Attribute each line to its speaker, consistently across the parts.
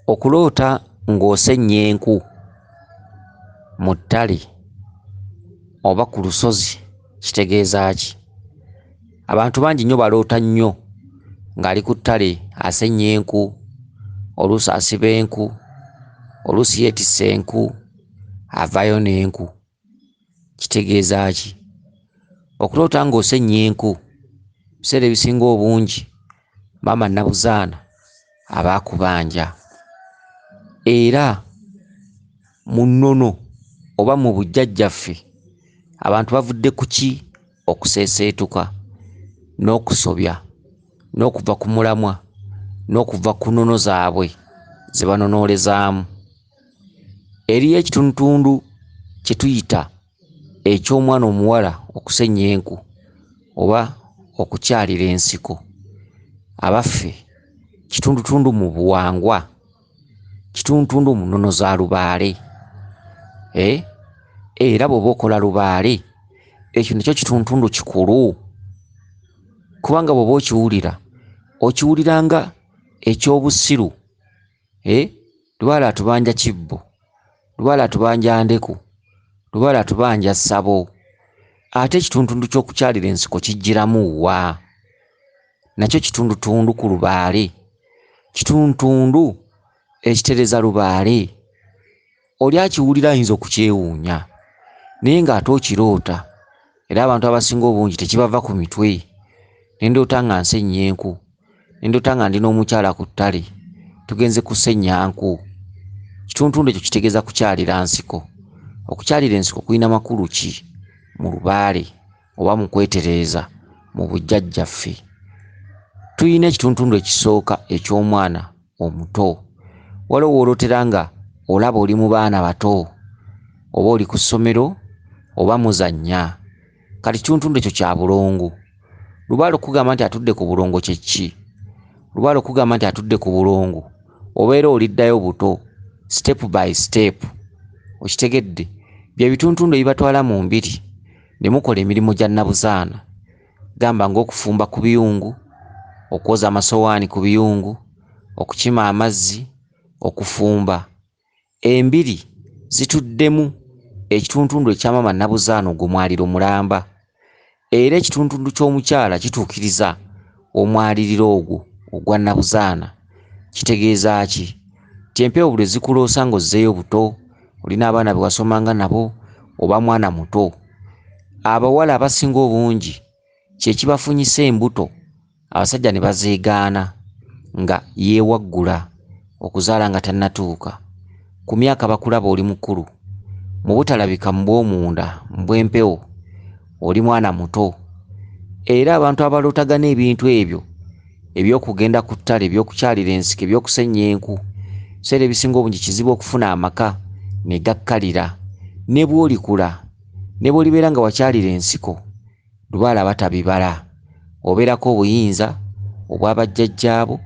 Speaker 1: Okuloota ng'osennya enku mu ttale oba ku lusozi kitegeeza ki? Abantu bangi nnyo baloota nnyo ng'ali ku ttale asennya enku, oluusi asiba enku, oluusi yeetisse enku, avaayo n'enku. Kitegeeza ki? Okuloota ng'osennya enku, ebiseera ebisinga obungi maama Nabuzaana aba akubanja. Era mu nnono oba mu bujjajjaffe abantu bavudde ku ki? Okuseeseetuka n'okusobya n'okuva ku mulamwa n'okuva ku nnono zaabwe ze banonoolezaamu. Eriyo ekitundutundu kye tuyita eky'omwana omuwala okusennya enku oba okukyalira ensiko. Abaffe kitundutundu mu buwangwa, kitundutundu mu nnono za lubaale. Era bw'oba okola lubaale, ekyo nakyo kitundutundu kikulu, kubanga bw'oba okiwulira, okiwulira nga eky'obusiru. Lubaale atubanja kibbo, lubaale atubanja ndeku, lubaale atubanja ssabo. Ate ekitundutundu ky'okukyalira ensiko kijjiramu wa? Nakyo kitundutundu ku lubaale, kitundutundu ekitereza lubaale. Oli akiwulira ayinza okukyewuunya, naye ng'ate okiroota. Era abantu abasinga obungi tekibava ku mitwe. Ne ndoota nga nsennya enku, ne ndoota nga ndi n'omukyala ku ttale, tugenze kusennya nku. Kitundutundu ekyo kitegeeza kukyalira nsiko. Okukyalira ensiko kulina makulu ki mu lubaale oba mu kwetereeza mu bujjajjaffe? Tuyina ekitundutundu ekisooka eky'omwana omuto. Waliwo w'olootera nga olaba oli mu baana bato, oba oli ku ssomero oba muzannya. Kati kitundutundu ekyo kya bulongo. Lubaale okugamba nti atudde ku bulongo kye ki? Lubaale okugamba nti atudde ku bulongo, obeera oliddayo buto, step by step. Okitegedde? Bye bitundutundu ebibatwala mu mbiri ne mukola emirimu gya Nabuzaana, gamba ng'okufumba ku biyungu, okwoza amasowaani ku biyungu, okukima amazzi, okufumba. Embiri zituddemu ekitundutundu ekya maama Nabuzaana ogwo mwaliro mulamba. Era ekitundutundu ky'omukyala kituukiriza omwaliriro ogwo ogwa Nabuzaana. Kitegeeza ki? Nti empewo buli zikuloosa ng'ozzeeyo buto, olina abaana be wasomanga nabo oba mwana muto. Abawala abasinga obungi kye kibafunyisa embuto, abasajja ne bazeegaana nga yeewaggula okuzaala nga tannatuuka. Ku myaka bakulaba oli mukulu, mu butalabika mu bw'omunda mu bw'empewo oli mwana muto. Era abantu abalootagana ebintu ebyo eby'okugenda ku ttale, eby'okukyalira ensiko, eby'okusennya enku, ebiseera ebisinga obungi kizibu okufuna amaka ne gakkalira. Ne bw'olikula, ne bw'olibeera nga wakyalira ensiko, lubaale aba tabibala. Obeerako obuyinza obwa bajjajjaabo,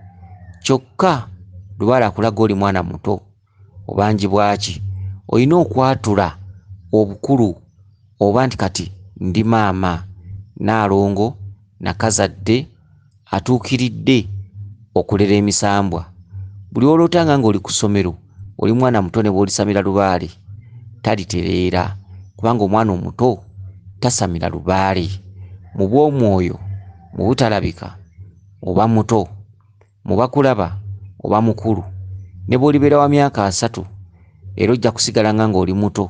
Speaker 1: kyokka lubaale akulaga oli mwana muto. Obanjibwa ki? Olina okwatula obukulu oba nti kati ndi maama Nnaalongo nakazadde atuukiridde okulera emisambwa. Buli lw'olootanga ng'oli ku ssomero oli mwana muto ne bw'olisamira lubaale talitereera, kubanga omwana omuto tasamira lubaale. Mu bw'omwoyo, mu butalabika oba muto, mu bakulaba oba mukulu. Ne bw'olibeera wa myaka 30 era ojja kusigalanga ng'oli muto,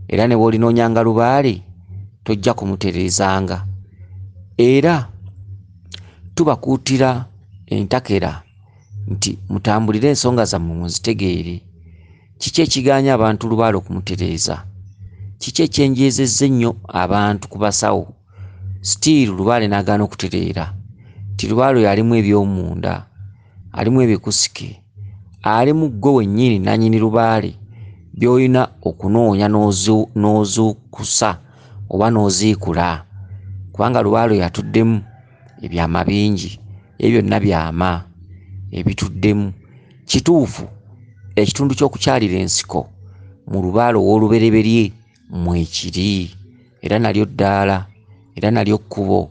Speaker 1: era ne bw'olinoonyanga lubaale tojja kumutereezanga. Era tubakuutira entakera nti mutambulire ensonga zammwe muzitegeere. Kiki ekigaanya abantu lubaale okumutereeza? Kiki ekyenjeezezza ennyo abantu ku basawo? Sitiiru lubaale n'agaana okutereera. Nti lubaale oyo alimu eby'omunda, alimu ebikusike, alimu ggwe wennyini nannyini lubaale by'olina okunoonya n'ozuukusa oba n'oziikula, kubanga lubaale oyo atuddemu ebyama bingi, ebyo byonna byama ebituddemu. Kituufu ekitundu ky'okukyalira ensiko mu lubaale ow'olubereberye mwekiri, era nalyo ddaala, era nalyo kkubo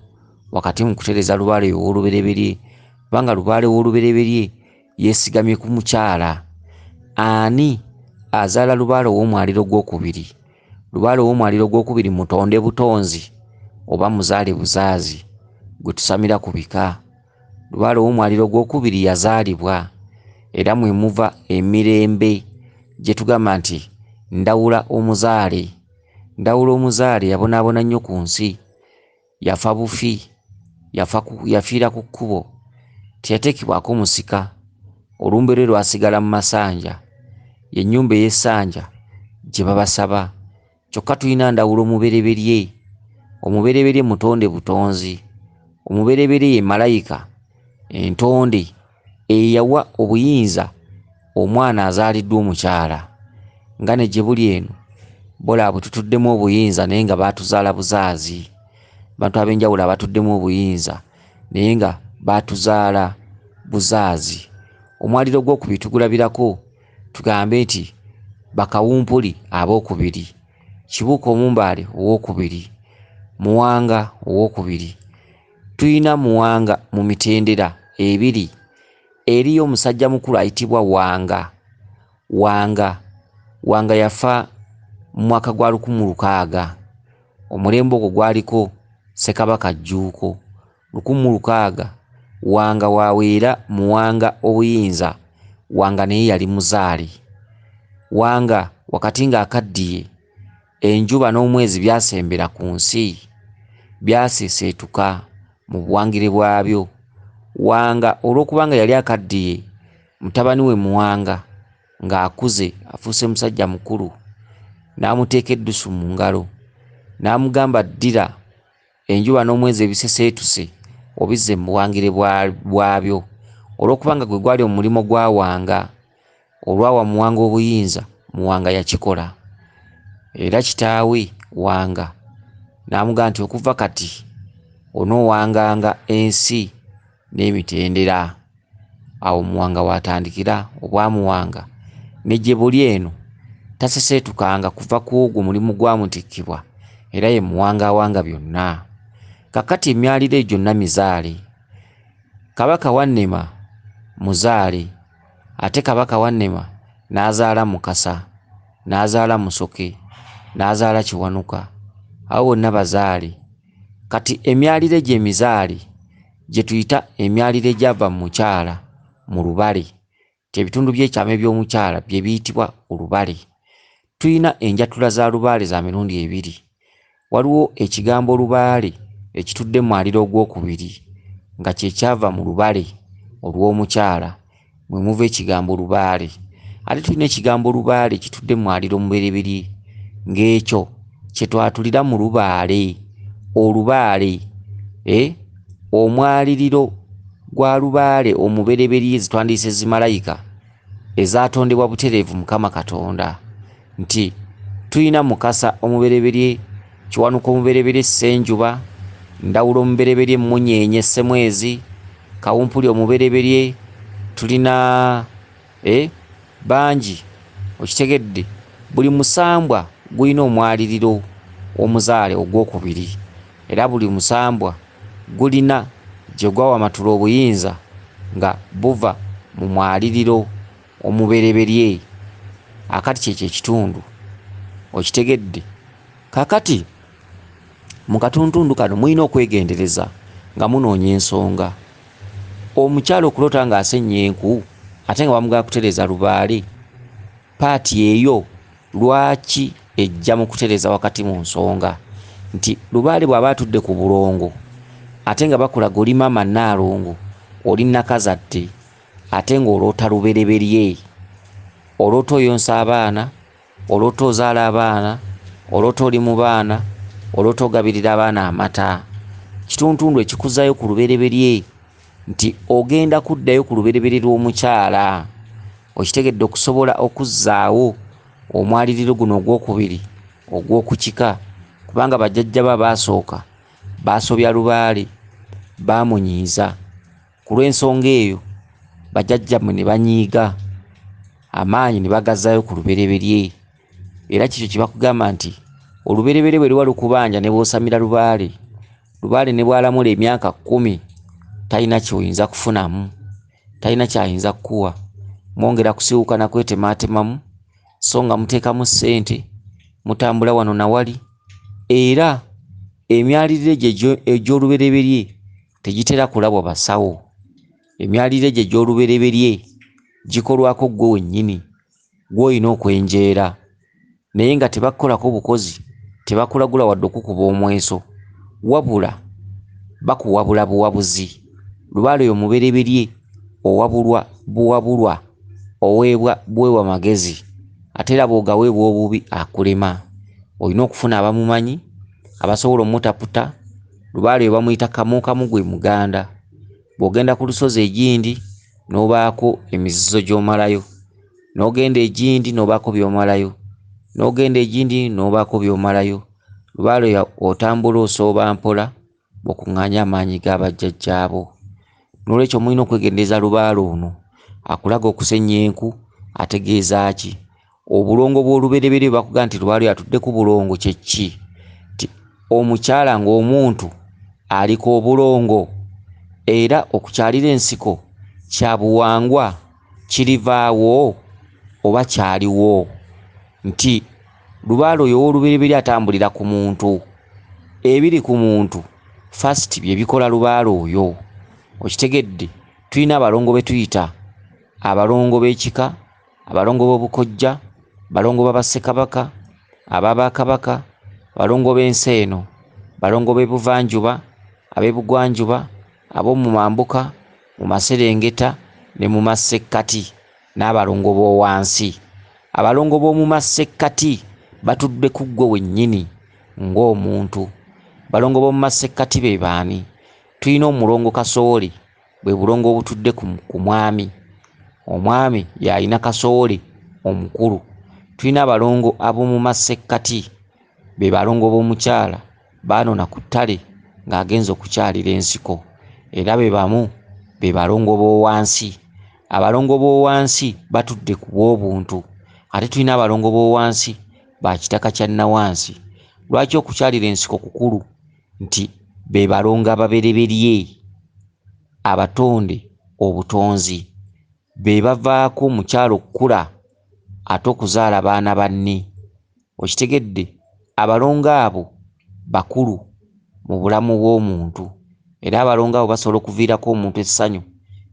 Speaker 1: wakati mu kutereeza lubaale ow'olubereberye, kubanga lubaale ow'olubereberye yeesigamye ku mukyala. Ani azaala Lubaale ow'omwaliro gwokubiri? Lubaale ow'omwaliro gwokubiri mutonde butonzi oba muzaale buzaazi gwe tusamira ku bika. Lubaale ow'omwaliro gwokubiri yazaalibwa, era mwe muva emirembe gye tugamba nti Ndawula omuzaale. Ndawula omuzaale yabonaabona nnyo ku nsi, yafa bufi, yafiira ku kkubo, teyateekebwako musika, olumbe lwe lwasigala mu masanja, y'ennyumba ey'essanja gye babasaba. Kyokka tulina Ndawula omubereberye. Omubereberye mutonde butonzi. Omubereberye ye malayika entonde eyawa obuyinza omwana azaaliddwa omukyala. Nga ne gye buli eno bola bwe tutuddemu obuyinza naye nga baatuzaala buzaazi. Bantu ab'enjawulo abatuddemu obuyinza naye nga baatuzaala buzaazi. Omwaliro gwokubiri tugulabirako, tugambe nti Bakawumpuli abookubiri, Kibuuka Omumbaale owookubiri, Muwanga owookubiri. Tulina Muwanga mu mitendera ebiri. Eriyo omusajja mukulu ayitibwa Wanga. Wanga yafa mu mwaka gwa 1600. Omulembe ogwo gwaliko Ssekabaka Jjuuko. 1600 Wanga waweera Muwanga obuyinza. Wanga naye yali muzaale. Wanga wakati ng'akaddiye, enjuba n'omwezi byasembera ku nsi, byaseeseetuka mu buwangire bwabyo. Wanga olw'okubanga yali akaddiye, mutabani we Muwanga ng'akuze afuuse musajja mukulu, n'amuteeka eddusu mu ngalo, n'amugamba ddira enjuba n'omwezi ebiseseetuse obizze mu buwangire bwabyo. Olw'okubanga gwe gwali omulimo gwa Wanga, olwawa Muwanga obuyinza, Muwanga yakikola. Era kitaawe Wanga n'amugamba nti okuva kati onoowanganga ensi n'emitendera. Awo Muwanga w'atandikira obwamuwanga ne gye buli eno taseseetukanga kuva ku ogwo mulimu gwamutikkibwa, era ye Muwanga awanga byonna. Kakati emyaliro egyo gyonna mizaale. Kabaka Wannema muzaale, ate Kabaka Wannema n'azaala Mukasa, n'azaala Musoke, n'azaala Kiwanuka. Abo bonna bazaale. Kati emyaliro egyo emizaale gye tuyita emyaliro egyava mu mukyala mu lubale, ti ebitundu by'ekyama eby'omukyala bye biyitibwa olubale. Tulina enjatula za lubaale za mirundi ebiri. Waliwo ekigambo lubaale ekitudde mu mwaliro ogwokubiri nga kye kyava mu lubale olw'omukyala, mwe muva ekigambo lubaale. Ate tulina ekigambo lubaale ekitudde mu mwaliro omubereberye ng'ekyo kye twatulira mu lubaale, olubaale, omwaliriro gwa lubaale omubereberye zitwandiise zimalayika ezatondebwa butereevu Mukama Katonda. Nti tulina Mukasa omubereberye, Kiwanuka omubereberye, Ssenjuba, Ndawula omubereberye, Mmunyeenye, Ssemwezi, Kawumpuli omubereberye, tulina bangi. Okitegedde, buli musambwa gulina omwaliriro omuzaale ogwokubiri, era buli musambwa gulina gye gwawamatula obuyinza nga buva mu mwaliriro omubereberye. Akati kyekyo ekitundu. Okitegedde. Kakati mu katuntundu kano mulina okwegendereza nga munoonya ensonga. Omukyala okuloota ng'asennya enku ate nga bamugamba kutereeza lubaale, paati eyo lwaki ejja mu kutereeza wakati mu nsonga? Nti lubaale bw'aba atudde ku bulongo ate nga bakulaga oli maama Nnaalongo, oli nnakazadde, ate ng'oloota lubereberye, oloota oyonsa abaana, oloota ozaala abaana, oloota oli mu baana, oloota ogabirira abaana amata. Kituntundu ekikuzaayo ku lubereberye nti ogenda kuddayo ku lubereberye lw'omukyala. Okitegedde, okusobola okuzzaawo omwaliriro guno ogwokubiri ogw'okukika, kubanga bajjajja bo abaasooka baasobya lubaale, baamunyiiza. Ku lw'ensonga eyo bajjajjammwe ne banyiiga, amaanyi ne bagazzaayo ku lubereberye. Era kikyo kye bakugamba nti olubereberye bwe luba lukubanja ne bw'osamira lubaale, lubaale ne bw'alamula emyaka 10 talina ky'oyinza kufunamu, talina ky'ayinza kukuwa. Mwongera kusiwuka na kwetemaatemamu, so nga muteekamu ssente, mutambula wano na wali, era emyaliriro egyo egy'olubereberye tegitera kulabwa basawo. Emyaliriro egyo egy'olubereberye gikolwako ggwe wennyini, gw'olina okwenjeera, naye nga tebakukolako bukozi, tebakulagula wadde okukuba omweso, wabula bakuwabula buwabuzi. Lubaale oyo omubereberye owabulwa buwabulwa, oweebwa buweebwa magezi, ate era bw'ogaweebwa obubi akulema. Olina okufuna abamumanyi abasobola omutaputa. Lubaale oyo bamuyita Kamuukamu, gwe Muganda. Bw'ogenda ku lusozi egindi n'obaako emizizo gy'omalayo, n'ogenda egindi n'obaako by'omalayo, n'ogenda egindi n'obaako by'omalayo. Lubaale oyo otambula osooba mpola bw'okuŋŋaanya amaanyi g'abajjajjaabo. Noolwekyo mulina okwegendereza lubaale ono akulaga okusennya enku ategeeza ki? Obulongo bw'olubereberye bakuga nti lubaale oyo atudde ku bulongo kye ki? Nti omukyala ng'omuntu aliko obulongo, era okukyalira ensiko kya buwangwa kirivaawo oba kyaliwo? Nti lubaale oyo ow'olubereberye atambulira ku muntu, ebiri ku muntu first bye bikola lubaale oyo. Okitegedde? Tulina abalongo be tuyita abalongo b'ekika, abalongo b'obukojja, balongo b'abassekabaka, ab'abakabaka, balongo b'ensi eno, balongo b'ebuvanjuba, ab'ebugwanjuba, ab'omu mambuka, mu maserengeta ne mu masekkati, n'abalongo b'owansi. Abalongo b'omu masekkati batudde ku ggwe wennyini ng'omuntu. Balongo b'omu masekkati be baani? Tulina omulongo Kasowole, bwe bulongo obutudde ku mwami. Omwami y'alina Kasowole omukulu. Tulina abalongo ab'omu masekkati, be balongo b'omukyala baanona ku ttale ng'agenze okukyalira ensiko, era be bamu be balongo b'owansi. Abalongo b'owansi batudde ku bw'obuntu. Ate tulina abalongo b'owansi ba kitaka kya nnawansi. Lwaki okukyalira ensiko kukulu? Nti be balongo ababereberye abatonde obutonzi, be bavaako omukyala okukula ate okuzaala baana banne. Okitegedde? Abalongo abo bakulu mu bulamu bw'omuntu, era abalongo abo basobola okuviirako omuntu essanyu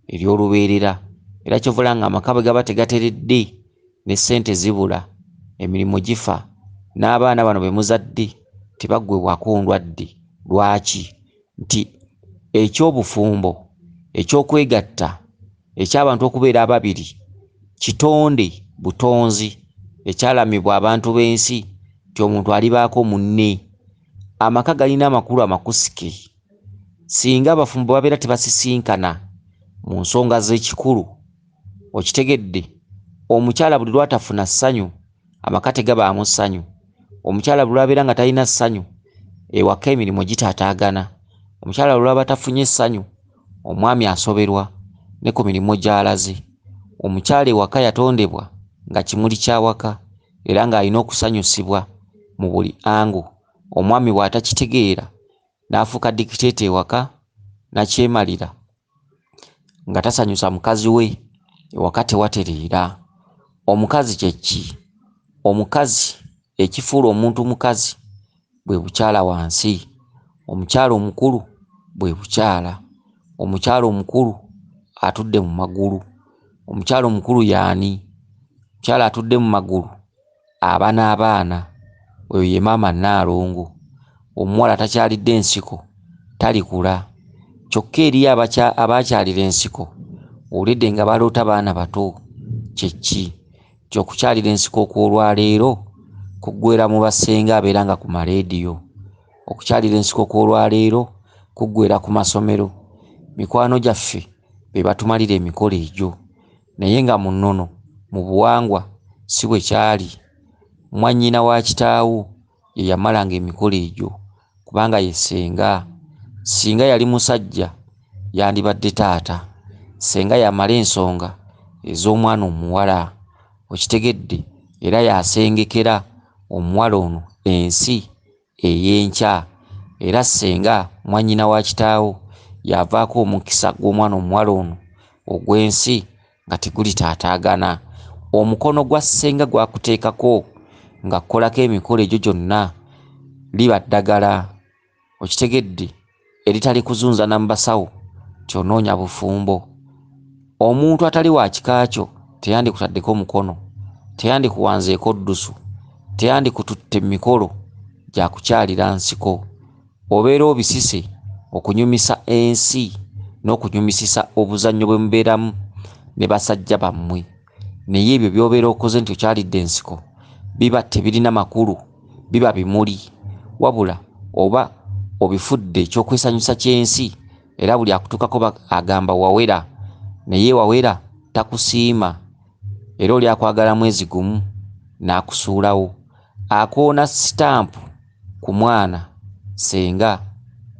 Speaker 1: ery'olubeerera. Era ky'ova nga amaka bwe gaba tegateredde, ne ssente zibula, emirimu gifa, n'abaana bano be muzadde tebaggwebwako ndwadde. Lwaki? Nti eky'obufumbo, eky'okwegatta, eky'abantu okubeera ababiri, kitonde butonzi ekyalamibwa abantu b'ensi nti omuntu alibaako munne. Amaka galina amakulu amakusike. Singa abafumbo babeera tebasisinkana mu nsonga z'ekikulu, okitegedde, omukyala buli lw'atafuna ssanyu, amaka tegabaamu ssanyu. Omukyala buli lw'abeera nga talina ssanyu, ewaka emirimu gitaataagana. Omukyala buli lw'aba tafunye ssanyu, omwami asoberwa ne ku mirimu gy'alaze. Omukyala ewaka yatondebwa nga kimuli ky'awaka, era ng'alina okusanyusibwa mu buli angu. Omwami bw'atakitegeera n'afuuka dikiteeta ewaka, nakyemalira nga tasanyusa mukazi we, ewaka tewatereera. Omukazi kye ki? Omukazi ekifuula omuntu mukazi bwe bukyala wansi. Omukyala omukulu bwe bukyala. Omukyala omukulu atudde mu magulu. Omukyala omukulu y'ani? Omukyala atudde mu magulu aba n'abaana, oyo ye maama Nnaalongo. Omuwala takyalidde ensiko talikula. Kyokka eriyo abaakyalira ensiko owulidde nga baloota baana bato. Kye ki? Nti okukyalira ensiko okw'olwaleero kuggweera mu bassenga abeera nga ku maleediyo. Okukyalira ensiko okw'olwaleero kuggweera ku masomero. Mikwano gyaffe be batumalira emikolo egyo, naye nga mu nnono mu buwangwa si bwe kyali. Mwannyina wa kitaawo ye yamalanga emikolo egyo, kubanga ye ssenga. Singa yali musajja yandibadde taata. Ssenga y'amala ensonga ez'omwana omuwala. Okitegedde? Era y'asengekera omuwala ono ensi ey'enkya. Era ssenga mwannyina wa kitaawo y'avaako omukisa gw'omwana omuwala ono ogw'ensi nga tegulitaataagana. Omukono gwa ssenga gwakuteekako nga kukolako emikolo egyo gyonna, liba ddagala, okitegedde, eritali kuzunza na mu basawo nti onoonya bufumbo. Omuntu atali wa kika kyo teyandikutaddeko mukono, teyandikuwanzeeko ddusu, teyandikututte mikolo gya kukyalira nsiko. Obeera obisise okunyumisa ensi n'okunyumisisa obuzannyo bwe mubeeramu ne basajja bammwe. Naye ebyo by'obeera okoze nti okyalidde ensiko biba tebirina makulu, biba bimuli, wabula oba obifudde ekyokwesanyusa ky'ensi, era buli akutuukako agamba wawera, naye wawera takusiima, era oli akwagala mwezi gumu n'akusuulawo. Akoona sitampu ku mwana ssenga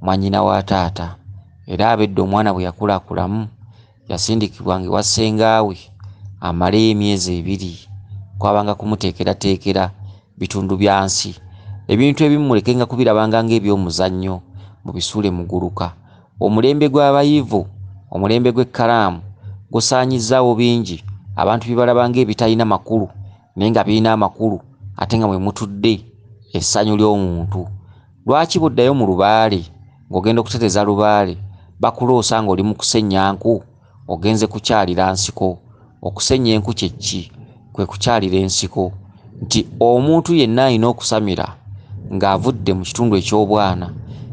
Speaker 1: mwannyina wa taata, era abedde omwana bwe yakulakulamu yasindikibwanga ewa ssengaawe amaleyo emyezi 2, kwabanga kumuteekerateekera bitundu bya nsi. Ebintu ebimu mulekenga kubirabanga ng'ebyomuzannyo, mubisuule muguluka. Omulembe gw'abayivu, omulembe gw'ekkalaamu gusaanyizzaawo bingi abantu bye balaba ng'ebitalina makulu naye nga birina amakulu, ate nga mwe mutudde essanyu ly'omuntu. Lwaki bw'oddayo mu lubaale ng'ogenda okutereeza lubaale bakuloosa ng'oli mu kusennya nku, ogenze kukyalira nsiko? Okusennya enku kye ki? Kwe kukyalira ensiko. Nti omuntu yenna alina okusamira ng'avudde mu kitundu eky'obwana,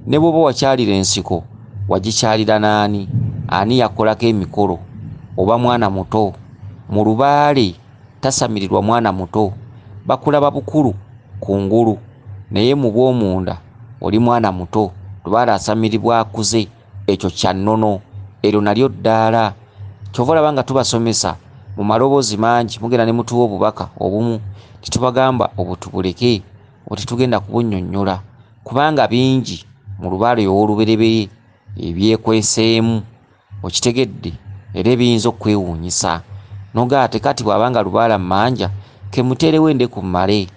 Speaker 1: ne bw'oba wakyalira ensiko wagikyalira n'ani? Ani yakolako emikolo? Oba mwana muto? Mu lubaale tasamirirwa mwana muto, bakulaba bukulu kungulu, naye mu bw'omunda oli mwana muto. Lubaale asamiribwa akuze, ekyo kya nnono, eryo nalyo ddaala. Kyova olaba nga tubasomesa mu maloboozi mangi, mugenda ne mutuwa obubaka obumu, titubagamba obwo tubuleke, obwo tetugenda kubunnyonnyola, kubanga bingi mu lubaale ow'olubereberye ebyekweseemu, okitegedde, era ebiyinza okwewuunyisa. N'ogaa kati bw'abanga lubaala mmanja, kemuteerewo endeku mmale,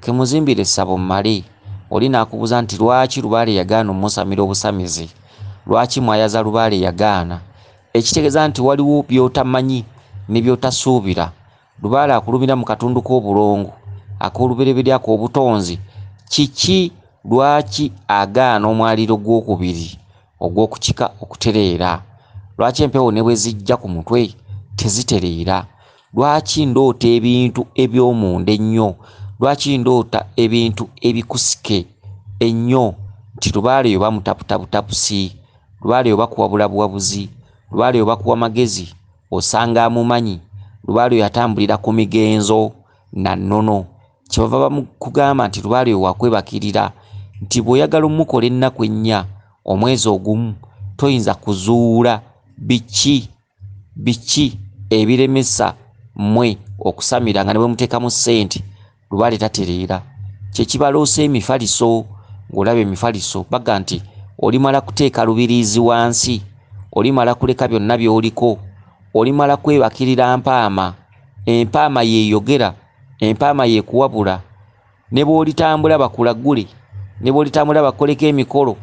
Speaker 1: kemuzimbire essabo mmale. Oli n'akubuuza nti lwaki lubaale yagaana omusamira obusamize? Lwaki mwayaza lubaale yagaana? Ekitegeeza nti waliwo by'otamanyi ne by'otasuubira. Lubaale akulumira mu katundu k'obulongo ak'olubereberye ak'obutonzi. Kiki lwaki agaana omwaliiro gw'okubiri ogw'okukika okutereera? Lwaki empewo ne bwe zijja ku mutwe tezitereera? Lwaki ndoota ebintu eby'omunda ennyo? Lwaki ndoota ebintu ebikusike ennyo? Nti lubaale yo bamutabutabusi, lubaale yo bakuwabula buwabuzi, lubaale yo bakuwa magezi, osanga amumanyi, lubaale yo yatambulira ku migenzo na nnono. Kyebava bamukugamba nti lubaale yo wakwebakirira, nti bw'oyagala omukola ennaku 4 omwezi ogumu toyinza kuzuula biki biki ebiremesa mmwe okusamira nga ne bwe muteekamu ssente lubaale tatereera. Kye kibaloosa emifaliso, ng'olaba emifaliso baga nti olimala kuteeka lubiriizi wansi, olimala kuleka byonna by'oliko, olimala kwebakirira mpaama. Empaama yeeyogera, empaama yeekuwabula. Ne bw'olitambula bakulagule, ne bw'olitambula bakoleko emikolo,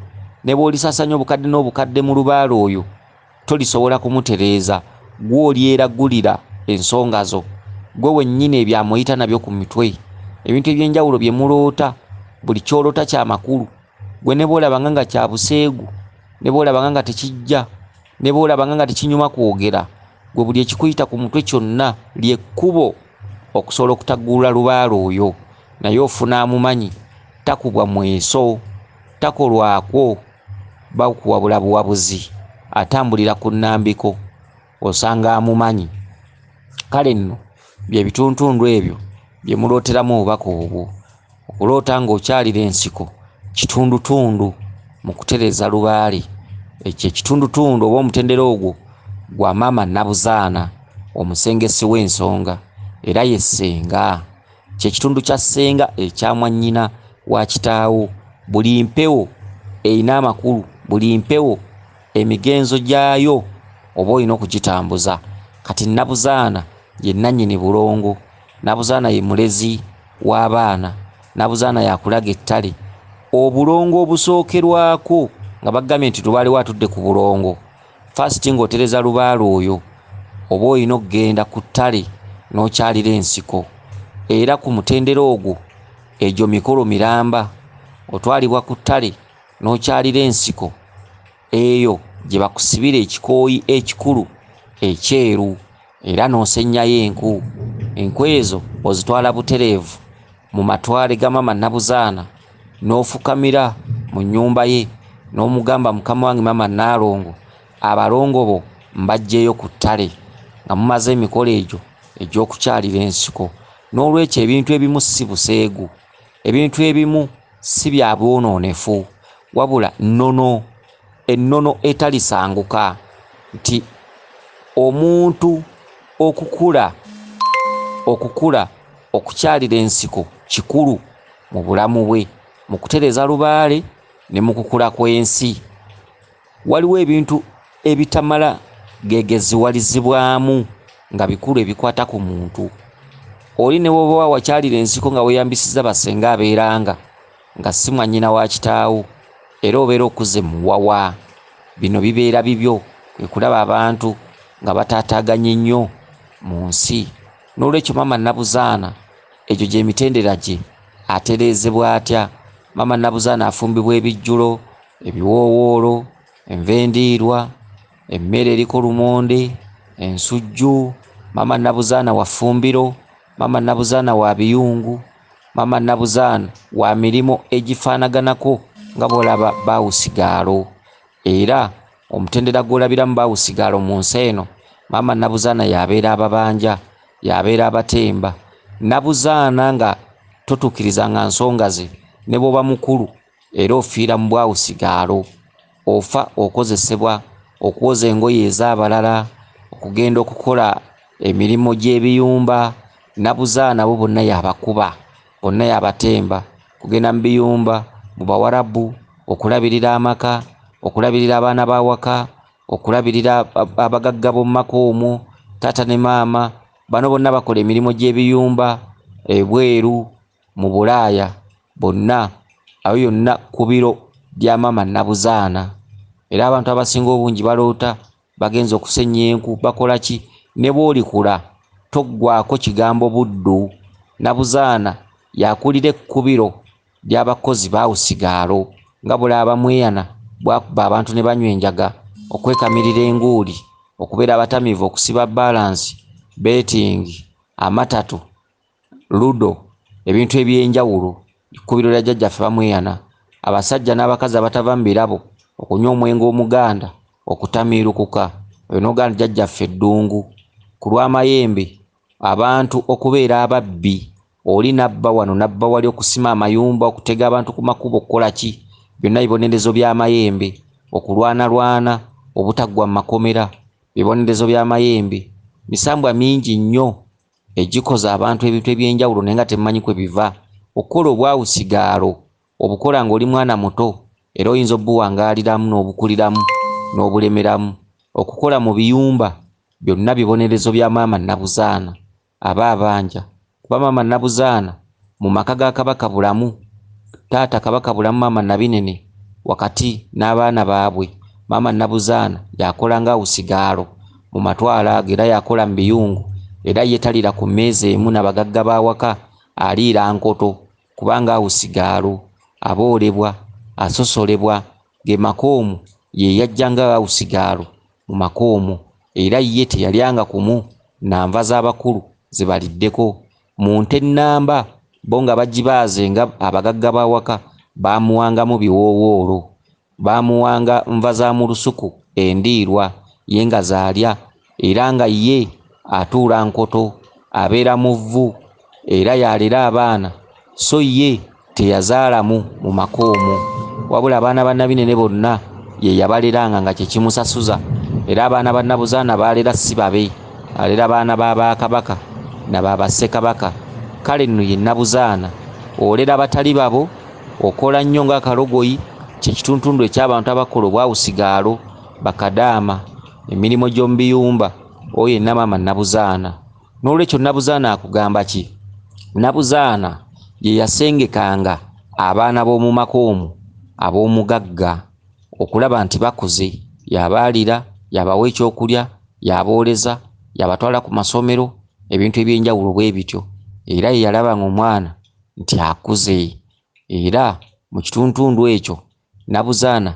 Speaker 1: ne bw'olisasanya obukadde n'obukadde mu lubaale oyo, tolisobola kumutereeza. Gwe olyeragulira ensonga zo, gwe wennyini ebyamuyita nabyo ku mitwe. Ebintu eby'enjawulo bye muloota, buli ky'oloota kya makulu. Gwe ne bw'olabanga nga kya buseegu, ne bw'olabanga nga tekijja, ne bw'olabanga nga tekinyuma kwogera, gwe buli ekikuyita ku mutwe kyonna ly'ekkubo okusobola okutaggulula lubaale oyo. Naye ofuna amumanyi, takubwa mweso, takolwakwo, bakuwabula buwabuzi, atambulira ku nnambiko, osanga amumanyi. Kale nno bye bituntundu ebyo bye mulooteramu obubaka obwo. Okuloota ng'okyalira ensiko kitundutundu mu kutereeza lubaale. Ekyo ekitundutundu oba omutendera ogwo gwa maama Nabuzaana, omusengesi w'ensonga, era ye ssenga. Kye kitundu kya ssenga ekya mwannyina wa kitaawo. Buli mpewo erina amakulu, buli mpewo emigenzo gyayo oba olina okugitambuza. Kati Nabuzaana ye nnannyini bulongo, Nabuzaana ye mulezi w'abaana, Nabuzaana y'akulaga ettale. Obulongo obusookerwako nga bagambye nti lubaale we atudde ku bulongo, first ng'otereza lubaale oyo, oba olina okugenda ku ttale n'okyalira ensiko. Era ku mutendera ogwo egyo mikolo miramba, otwalibwa ku ttale n'okyalira ensiko eyo gye bakusibira ekikooyi ekikulu ekyeru, era n'osennyayo enku. Enku ezo ozitwala butereevu mu matwale ga Maama Nabuzaana, n'ofukamira mu nnyumba ye n'omugamba, mukama wange Maama Nnaalongo, abalongo bo mbaggyeyo ku ttale, nga mumaze emikolo egyo egy'okukyalira ensiko. N'olwekyo ebintu ebimu si buseegu, ebintu ebimu si bya bwonoonefu, wabula nnono, ennono etalisanguka nti omuntu okukula okukyalira ensiko kikulu mu bulamu bwe, mu kutereeza lubaale ne mu kukula kw'ensi. Waliwo ebintu ebitamala gegeziwalizibwamu nga bikulu ebikwata ku muntu. Oli ne bw'oba wakyalira ensiko nga weeyambisizza bassenga abeeranga nga si mwannyina wa kitaawo, era obeera okuze muwawa. Bino bibeera bibyo, kwe kulaba abantu nga bataataaganye nnyo mu nsi. N'olwekyo Maama Nabuzaana egyo gy'emitendera gye atereezebwa atya? Maama Nabuzaana afumbibwa ebijjulo, ebiwoowoolo, enva endiirwa, emmere eriko lumonde, ensujju. Maama Nabuzaana wa ffumbiro, Maama Nabuzaana wa biyungu, Maama Nabuzaana wa mirimu egifaanaganako nga bw'olaba baawusigaalo. Era omutendera gw'olabiramu baawusigaalo mu nsi eno, Maama Nabuzaana y'abeera ababanja, y'abeera abatemba. Nabuzaana nga totuukirizanga nsonga ze, ne bw'oba mukulu era ofiira mu bwawusigaalo. Ofa okozesebwa okwoza engoye ez'abalala, okugenda okukola emirimu gy'ebiyumba. Nabuzaana bo bonna y'abakuba, bonna y'abatemba, kugenda mu biyumba, mu bawarabu, okulabirira amaka, okulabirira abaana b'awaka, okulabirira abagagga b'omu maka omwo, taata ne maama. Bano bonna bakola emirimu gy'ebiyumba ebweru mu Bulaaya, bonna ayo yonna kkubiro lya Maama Nabuzaana. Era abantu abasinga obungi baloota bagenze okusennya enku, bakola ki? Ne bw'olikula toggwaako kigambo buddu. Nabuzaana y'akulira ekkubiro ly'abakozi baawusigaalo, nga bw'olaba Bamweyana bw'akuba abantu ne banywa enjaga, okwekamirira enguuli, okubeera abatamiivu, okusiba balansi, beetingi, amatatu, ludo, ebintu eby'enjawulo. Ekkubiro lya jjajjaffe Bamweyana, abasajja n'abakazi abatava mu birabo, okunywa omwenge omuganda, okutamiirukuka. Oyo n'ogamba jjajjaffe Ddungu. Ku lw'amayembe, abantu okubeera ababbi, oli n'abba wano n'abba wali, okusima amayumba, okutega abantu ku makubo, okukola ki, byonna bibonerezo by'amayembe. Okulwanalwana, obutaggwa mu makomera, bibonerezo by'amayembe. Misambwa mingi nnyo egikoza abantu ebintu eby'enjawulo naye nga temumanyi kwe biva. Okukola obwawusigaalo obukola ng'oli mwana muto, era oyinza obuwangaaliramu n'obukuliramu n'obulemeramu. Okukola mu biyumba byonna bibonerezo bya Maama Nabuzaana aba abanja. Kuba Maama Nabuzaana mu maka ga Kabaka Bulamu, taata Kabaka Bulamu, Maama Nabinene wakati n'abaana baabwe, Maama Nabuzaana yakola nga awusigaalo mu matwalo ago, era yakola mu biyungu, era ye talira ku mmeeza emu n'abagagga b'awaka, aliira nkoto, kubanga awusigaalo, aboolebwa, asosolebwa. Ge maka omwo ye yajja nga awusigaalo mu maka omwo, era ye teyalyanga kumu na nva z'abakulu ze baliddeko. Mu nte ennamba bo nga bagibaaze nga abagagga b'awaka, baamuwangamu biwoowoolo, baamuwanga nva za mu lusuku endiirwa, ye nga z'alya, era nga ye atuula nkoto, abeera mu vvu, era y'alera abaana, so ye teyazaalamu mu maka omwo. Wabula abaana ba Nabinene bonna ye yabaleranga nga kye kimusasuza. Era abaana ba Nabuzaana baalera si babe, alera baana ba bakabaka na ba bassekabaka. Kale nno ye Nabuzaana, olera batali babo, okola nnyo ng'akalogoyi, kye kituntundu eky'abantu abakola obwawusigaalo, bakadaama, emirimu gy'omu biyumba, oyo yenna Maama Nabuzaana. N'olwekyo Nabuzaana akugamba ki? Nabuzaana ye yasengekanga abaana b'omu maka omwo ab'omugagga okulaba nti bakuze, y'abaalira, y'abawa ekyokulya, y'abooleza, Yabatwala ku masomero, ebintu eby'enjawulo bwe bityo. Era ye yalaba ng'omwana nti akuze. Era mu kituntundu ekyo Nabuzaana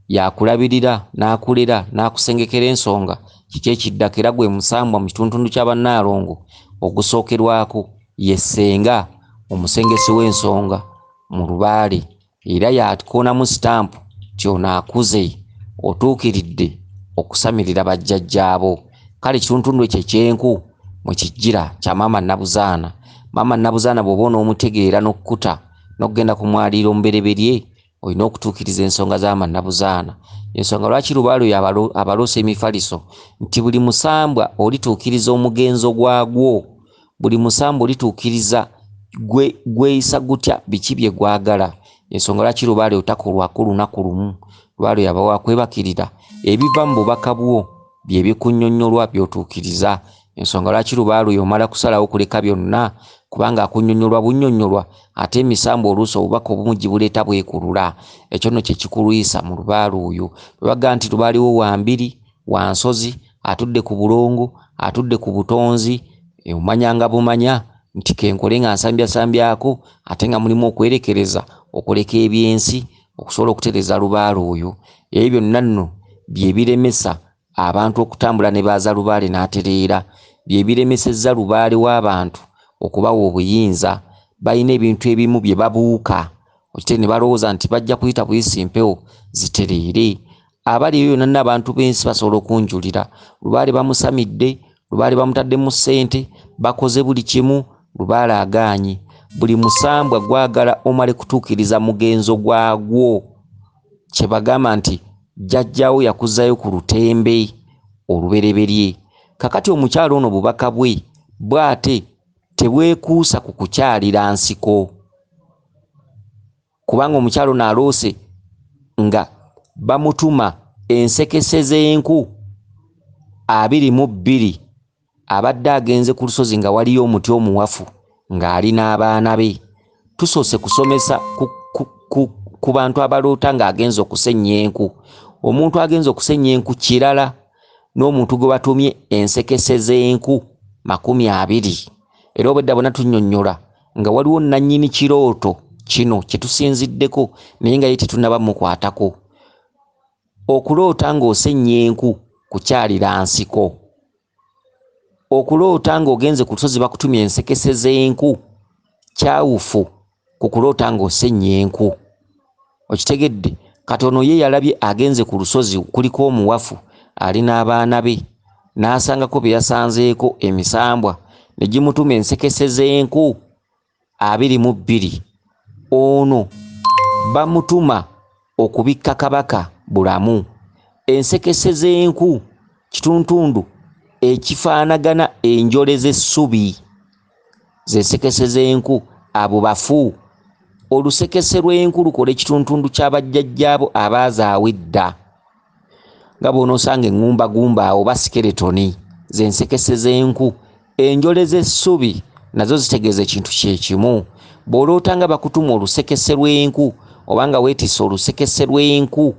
Speaker 1: yakulabirira n'akulera n'akusengekera ensonga kiki ekiddako. Era gwe musambwa mu kituntundu kya Bannaalongo ogusookerwako ye ssenga omusengesi w'ensonga mu lubaale. Era yakoonamu sitampu nti ono akuze, otuukiridde okusamirira bajjajjaabo. Kale ekituntundu ekyo eky'enku mwe kijjira kya maama Nabuzaana. Maama Nabuzaana bw'oba onoomutegeera n'okkuta n'okugenda ku mwaliiro omubereberye, olina okutuukiriza ensonga za maama Nabuzaana. Ensonga lwaki lubaale oyo abaloosa emifaliso nti buli musambwa olituukiriza omugenzo gwagwo, buli musambwa olituukiriza gweyisa gutya, biki bye gwagala. Ensonga lwaki lubaale otakolwako lunaku lumu, lubaale oyo aba wakwebakirira ebiva mu bubaka bwo bye bikunnyonnyolwa by'otuukiriza. Ensonga lwaki lubaale oyo omala kusalawo kuleka byonna, kubanga akunnyonnyolwa bunnyonnyolwa, ate emisambwa oluusi obubaka obumu gibuleeta bwekulula. Ekyo nno kye kikulwisa mu lubaale oyo. Bwe bagamba nti lubaale wo wa mbiri, wa nsozi, atudde ku bulongo, atudde ku butonzi, omanyanga bumanya nti kenkole nga nsambyasambyako, ate nga mulimu okwerekereza, okuleka ebyensi, okusobola okutereeza lubaale oyo. Ebyo byonna nno bye biremesa abantu okutambula ne baaza lubaale n'atereera, bye biremesezza lubaale w'abantu okubawa obuyinza. Balina ebintu ebimu bye babuuka, okitegeera, ne balowooza nti bajja kuyita buyisi mpewo zitereere. Abali eyo yonna abantu b'ensi basobola okunjulira. Lubaale bamusamidde, lubaale bamutaddemu ssente, bakoze buli kimu, lubaale agaanyi. Buli musambwa gwagala omale kutuukiriza mugenzo gwagwo. Kye bagamba nti jjajjaawo yakuzzayo ku lutembe olubereberye. Kakati omukyala ono obubaka bwe bw'ate tebwekuusa ku kukyalira nsiko, kubanga omukyala ono aloose nga bamutuma ensekese z'enku 22. Abadde agenze ku lusozi nga waliyo omuti omuwafu ng'ali n'abaana be. Tusoose kusomesa ku bantu abaloota ng'agenze okusennya enku. Omuntu agenze okusennya enku kirala n'omuntu gwe batumye ensekese z'enku 20. Era obwedda bwonna tunnyonnyola nga waliwo nannyini kirooto kino kye tusinziddeko, naye nga ye tetunnaba mukwatako. Okuloota ng'osennya enku kukyalira nsiko. Okuloota ng'ogenze ku lusozi bakutumye ensekese z'enku kyawufu ku kuloota ng'osennya enku. Okitegedde? Katono ye yalabye agenze ku lusozi kuliko omuwafu ali n'abaana be, n'asangako bye yasanzeeko emisambwa ne gimutuma ensekese z'enku 22. Ono bamutuma okubikka kabaka bulamu. Ensekese z'enku kituntundu ekifaanagana enjole z'essubi, z'ensekese z'enku, abo bafu. Olusekese lw'enku lukola ekituntundu ky'abajjajjaabo abaazaawa edda, nga bw'onoosanga eŋŋumbagumba awo oba sikeletoni, z'ensekese z'enku. Enjole z'essubi nazo zitegeeza ekintu kye kimu. Bw'oloota nga bakutuma olusekese lw'enku oba nga weetisse olusekese lw'enku,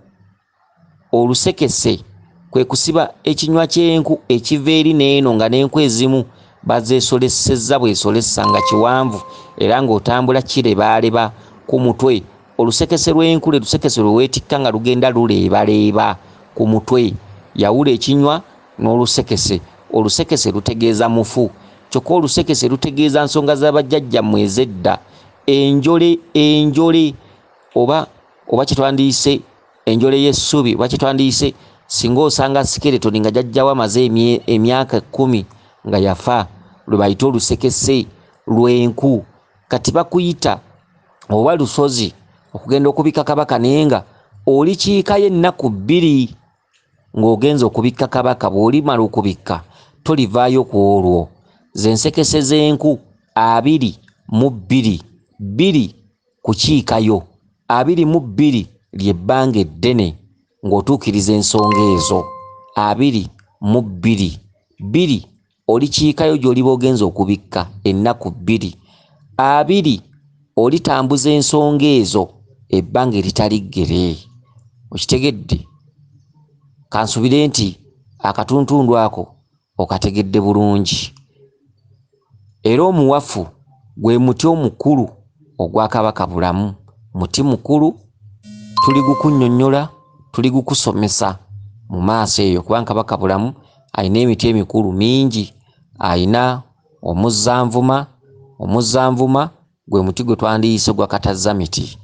Speaker 1: olusekese kwe kusiba ekinywa ky'enku ekiva eri n'eno nga n'enku ezimu bazeesolesezza bwesolesa nga kiwanvu era ng'otambula kirebaaleba ku mutwe. Olusekese lw'enku lwe lusekese lwe weetikka nga lugenda luleebaleeba ku mutwe. Yawula ekinywa n'olusekese. Olusekese lutegeeza mufu, kyokka olusekese lutegeeza nsonga z'abajjajjammwe ez'edda. Enjole, enjole oba kye twandiyise enjole y'essubi, oba kye twandiyise singa osanga sikeletoni nga jjajjawo amaze emyaka 10 nga yafa, lwe bayita olusekese lw'enku. Kati bakuyita oba lusozi okugenda okubikka kabaka, naye nga olikiikayo ennaku 2 ng'ogenze okubikka kabaka. Bw'olimala okubikka tolivaayo ku olwo. Z'ensekese z'enku 22, 2 kukiikayo, 22 ly'ebbanga eddene ng'otuukiriza ensonga ezo. 22, 2 olikiikayo gy'oliba ogenze okubikka ennaku 2, 2 olitambuza ensonga ezo ebbanga eritali ggere. Okitegedde? Kansubire nti akatuntundu ako okategedde bulungi. Era omuwafu gwe muti omukulu ogwa Kabaka Bulamu, muti mukulu, tuli gukunnyonnyola, tuli gukusomesa mu maaso eyo, kubanga Kabaka Bulamu alina emiti emikulu mingi. Alina omuzzanvuma, omuzzanvuma gwe muti gwe twandiyise gwa katazzamiti.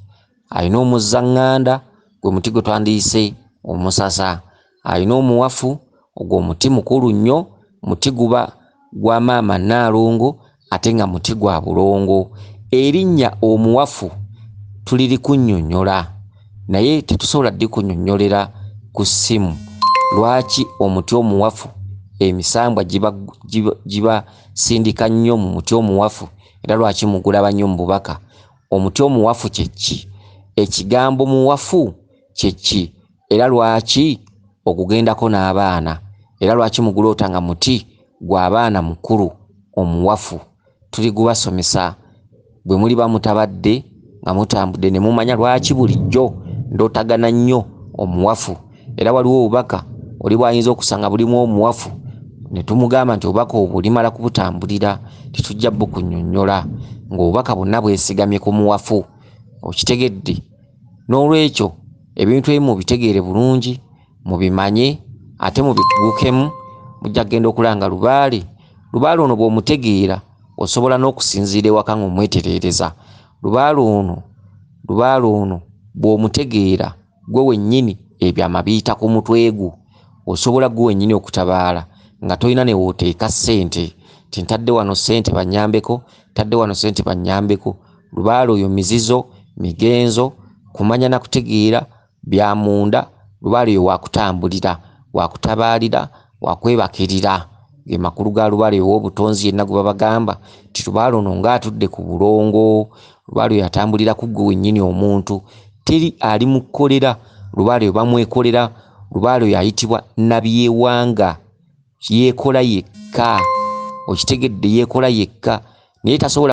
Speaker 1: Alina omuzzaŋŋanda, gwe muti gwe twandiyise omusasa. Alina omuwafu, ogwo omuti mukulu nnyo, muti guba gwa maama Nnaalongo ate nga muti gwa bulongo. Erinnya omuwafu tulirikunnyonnyola, naye tetusobola ddikunnyonnyolera ku ssimu. Lwaki omuti omuwafu emisambwa gibasindika nnyo mu muti omuwafu, era lwaki mugulaba nnyo mu bubaka? Omuti omuwafu kye ki? Ekigambo muwafu kye ki? Era lwaki ogugendako n'abaana? Era lwaki muguloota nga muti gw'abaana mukulu omuwafu? Tuli gubasomesa bwe muliba mutabadde nga mutambudde ne mumanya lwaki bulijjo ndootagana nnyo omuwafu. Era waliwo obubaka oli bw'ayinza okusanga bulimu omuwafu, ne tumugamba nti obubaka obwo olimala kubutambulira, tetujja bukunnyonnyola, ng'obubaka bwonna bwesigamye ku muwafu. Okitegedde? N'olwekyo ebintu ebimu mubitegeere bulungi, mubimanye ate mubikugukemu. Mujja kugenda okulanga lubaale. Lubaale ono bw'omutegeera osobola n'okusinziira ewaka ng'omwetereereza. Lubaale ono bw'omutegeera gwe wennyini ebyama biyita ku mutwe gwo, osobola gwe wennyini okutabaala nga tolina ne w'oteeka ssente nti ntadde wano ssente bannyambeko, ntadde wano ssente bannyambeko. Lubaale oyo mizizo, migenzo, kumanya na kutegeera bya munda. Lubaale oyo wakutambulira, wakutabaalira, wakwebakirira. Ge makulu ga lubaale ow'obutonzi yenna gwe babagamba nti lubaale ono ng'atudde ku bulongo. Lubaale oyo atambulira ku ggwe wennyini omuntu, teri ali mukukolera. Lubaale oyo bamwekolera. Lubaale oyo ayitibwa Nabyewanga, yeekola yekka. Okitegedde? Yeekola yekka, naye tasobola.